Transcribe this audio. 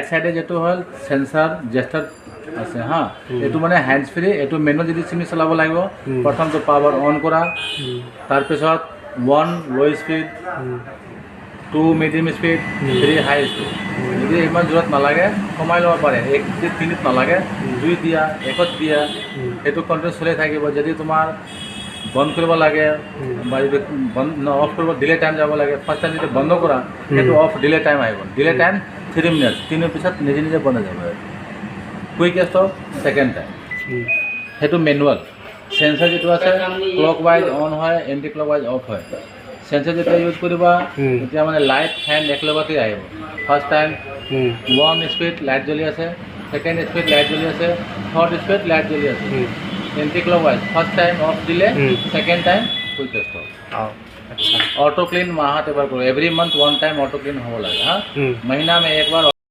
চাইডে যিটো হ'ল চেঞ্চাৰ জেষ্টাৰ আছে হা। এইটো মানে হেণ্ডছ ফ্ৰী। এইটো মেনুৱেল যদি তুমি চলাব লাগিব, প্ৰথমটো পাৱাৰ অন কৰা, তাৰপিছত 1 low speed, 2 medium speed, 3 high speed। যদি ইমান জোৰত নালাগে, কমাই ল'ব পাৰে। এক যদি তিনিত নালাগে, দুই দিয়া, একত দিয়া, সেইটো কণ্টিনিউ চলি থাকিব। যদি তোমাৰ বন্ধ কৰিব লাগে বা যদি বন্ধ অফ কৰিব ডিলে টাইম যাব লাগে, ফাৰ্ষ্ট টাইম যদি বন্ধ কৰা, সেইটো অফ ডিলে টাইম আহিব। ডিলে টাইম 3 মিনিট, 3 পিছত নিজে নিজে বন্ধ হৈ যাব। Quick stop second time. সেইটো মেনুৱেল। চেঞ্চাৰ যিটো আছে, ক্লক ৱাইজ অন হয়, এণ্টি ক্লক ৱাইজ অফ হয়। চেঞ্চাৰ যেতিয়া ইউজ কৰিবা, তেতিয়া মানে লাইট ফেন একেলগতে আহিব। ফাৰ্ষ্ট টাইম 1 স্পীড লাইট জ্বলি আছে, ছেকেণ্ড স্পীড লাইট জ্বলি আছে, থাৰ্ড স্পীড লাইট জ্বলি আছে। Anti clock wise first time off দিলে, ছেকেণ্ড টাইম কুইক ষ্টপ। অঁ, আচ্ছা। ऑटो क्लीन মাহত এবাৰ কৰোঁ। Every month one time auto clean হ'ব লাগে। হা, महीना में एक बार।